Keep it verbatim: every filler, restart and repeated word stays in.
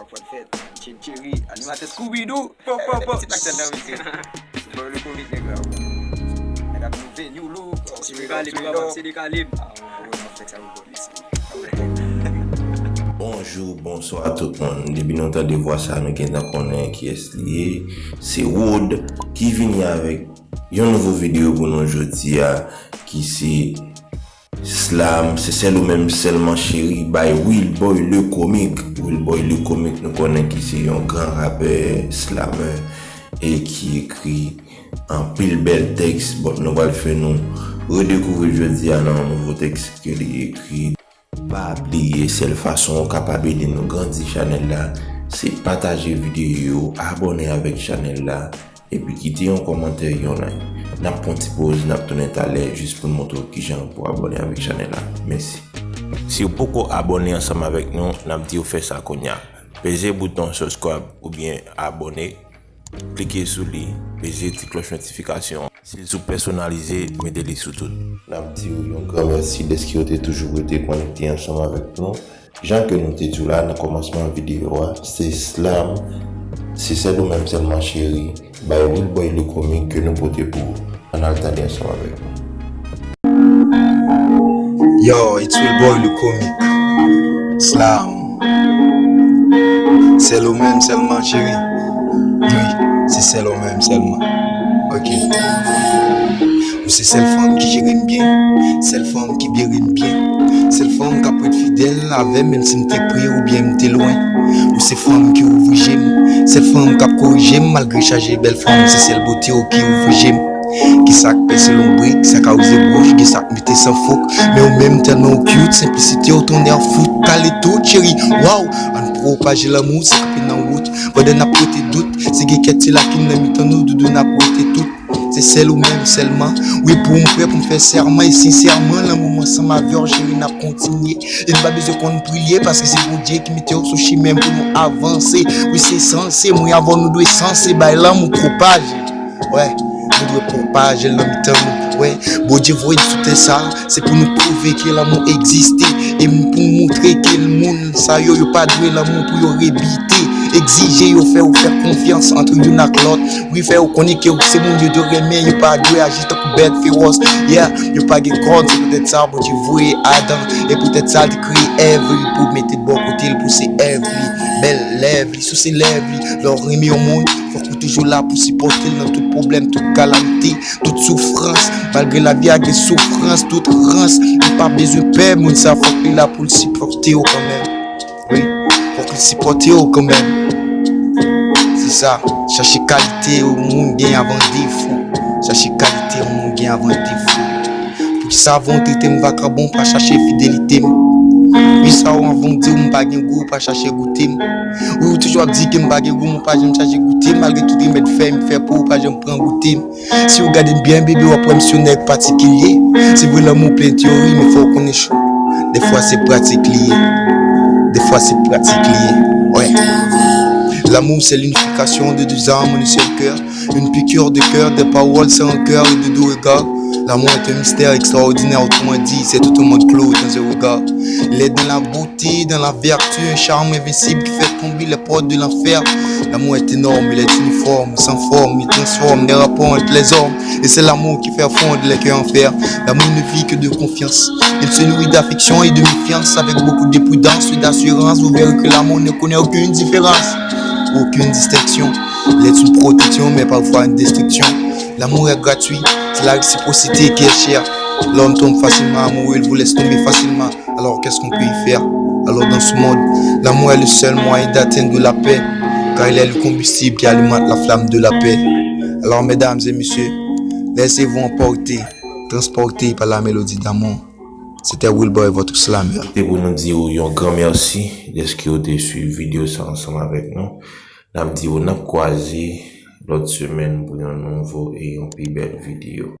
Pòt fèt, Chin Cherry, animatè Scooby-Doo. Po, po, po. Ti aktè nan misye. Bon, le komik nèg la. Nèg ap nou veni ou lou. Si nou kalib, nou avanse de kalib. Bonjou, bonswa tout moun. Depi nou tande vwa sa, nou gentan konnen kiyès li ye. Se Wood ki vini avèk yon nouvo videyo pou nou jodi a, ki se Slam, se sèl ou menm sèlman cheri, by Willboy le Comique. Willboy le Comique, nou konnen ki se yon gran rapè, slamè, e ki ekri anpil bèl tèks. Bon, nou pral fè nou redekouvri jodi a nan yon nouvo tèks ke li ekri. Pa bliye, sèl fason ou kapab ede nou grandi chanèl la, se pataje videyo yo, abòne avèk chanèl la, epi kite yon kòmantè, yon like. N ap pran ti poz, n ap tounen talè jis pou n montre w kijan pou abòne avèk chanèl la. Mèsi. Si w poko abòne ansanm avèk nou, n ap di w fè sa kounye a. Peze bouton subscribe oubyen abòne, klike sou li, peze ti klòch notifikasyon. Si l sou pèsonalize, mete li sou tout. N ap di w yon gran mèsi dèske w te toujou rete konekte ansanm avèk nou. Jan ke nou te di w la nan kòmansman videyo a, se Slam, se sèl ou menm sèlman cheri, by Willboy le Comique ke nou pote pou w. Ann al tande ansanm avèk nou. Yo, it's Willboy le Comique. Slam. Sèl ou menm sèlman cheri. Wi, se sèl ou menm sèlman. Ok. Ou se sèl fanm ki jere m byen, sèl fanm ki byen ret byen, sèl fanm k ap ret fidèl avè m menm si m te pre oubyen m te lwen. Ou se fanm ki ouvri je m, sèl fanm k ap korije m malgre chaje bèl fanm, se sèl bote w ki ouvri je m. Gen sa k pèse lonbrik, sa k awize bouch, gen sa k mete san fok, men ou menm tèlman ou cute, senplisite w tonnè fout, kale tout cheri, waw, ann pwopaje lanmou, se kanpe nan wout, pandan n ap pote dout, si gen kèk ti lakin nan mitan nou, doudou n ap wete tout. Se sèl ou menm sèlman. Wi, pou m prè pou m fè sèman e sensèman, lanmou m ansanm avè w, cheri, n ap kontinye. E n pa bezwen konn priye, paske se Bondye ki mete w sou chimen pou nou avanse. Wi, se sanse, mwen avè w, nou dwe sanse, bay lanmou pwopaje. Wè, nou dwe pwopaje l nan mitan nou. Wè, Bondye voye n sou tè sa, se pou nou pwouve ke lanmou egziste. E m pou moutre ke moun sa yo, yo pa dwe lanmou pou yo rebite. Egzije yo fè ou fè konfyans ant youn ak lòt. Wi, fè yo konnen ke se moun yo dwe renmen, yo pa dwe aji tankou bèt fewòs. Yeah, yo pa gen kòd, se poutèt sa Bondye voye Adan. E poutèt sa, li te kreye Èv, wi, pou mete bò kote l, pou se Èv, li bèl lèv, li souse lèv, li. Lè w renmen yon moun, fòk ou toujou la pou sipòte l nan tout pwoblèm, tout kalamite, tout soufrans. Malgre lavi a gen soufrans, tout rans, ou pa bezwen pè moun sa, fòk li la pou l sipòte w kanmenm. Wi, fòk li sipòte w kanmenm. Se sa, chache kalite yon moun gen avan defo. Chache kalite yon moun gen avan defo. Poukisa avan w trete m vakabon, w pa chache fidelite m? Poukisa w avan w di w m pa gen gou, w pa chache goute m? Wi, ou toujou ap di ke m pa gen gou, men w pa janm chache goute m, malgre tout remèd fèy m fè pou ou, w pa janm pran goute m. Si w gade m byen, bebe, w ap wè m se yon nèg patikilye. Se vre, lanmou plen teyori, men fò w konnen cho. Defwa se pratik li ye. Defwa se pratik li ye. Wè. L'amour, c'est l'unification de deux âmes en un seul cœur. Une piqûre de cœur, des paroles sans rancœur et de doux regards. L'amour est un mystère extraordinaire, autrement dit, c'est tout un monde clos dans un regard. Il est dans la beauté, dans la vertu, un charme invincible qui fait tomber les portes de l'enfer. L'amour est énorme, il est uniforme, sans forme, il transforme les rapports entre les hommes. Et c'est l'amour qui fait fondre les cœurs en fer. L'amour ne vit que de confiance. Il se nourrit d'affection et de méfiance, avec beaucoup de prudence et d'assurance. Vous verrez que l'amour ne connaît aucune différence, aucune distinction. Il est une protection, mais parfois une destruction. L'amour est gratuit, c'est la réciprocité qui est chère. L'homme tombe facilement amoureux, il vous laisse tomber facilement. Alors qu'est-ce qu'on peut y faire? Alors dans ce monde, l'amour est le seul moyen d'atteindre la paix, car il est le combustible qui alimente la flamme de la paix. Alors mesdames et messieurs, laissez-vous emporter, transporter par la mélodie d'amour. C'était Willboy, votre slameur. Te pou nou di w yon gran mèsi dèske w te swiv videyo sa ansanm avèk nou. N ap di w n ap kwaze lòt semèn pou yon nouvo e yon pi bèl videyo.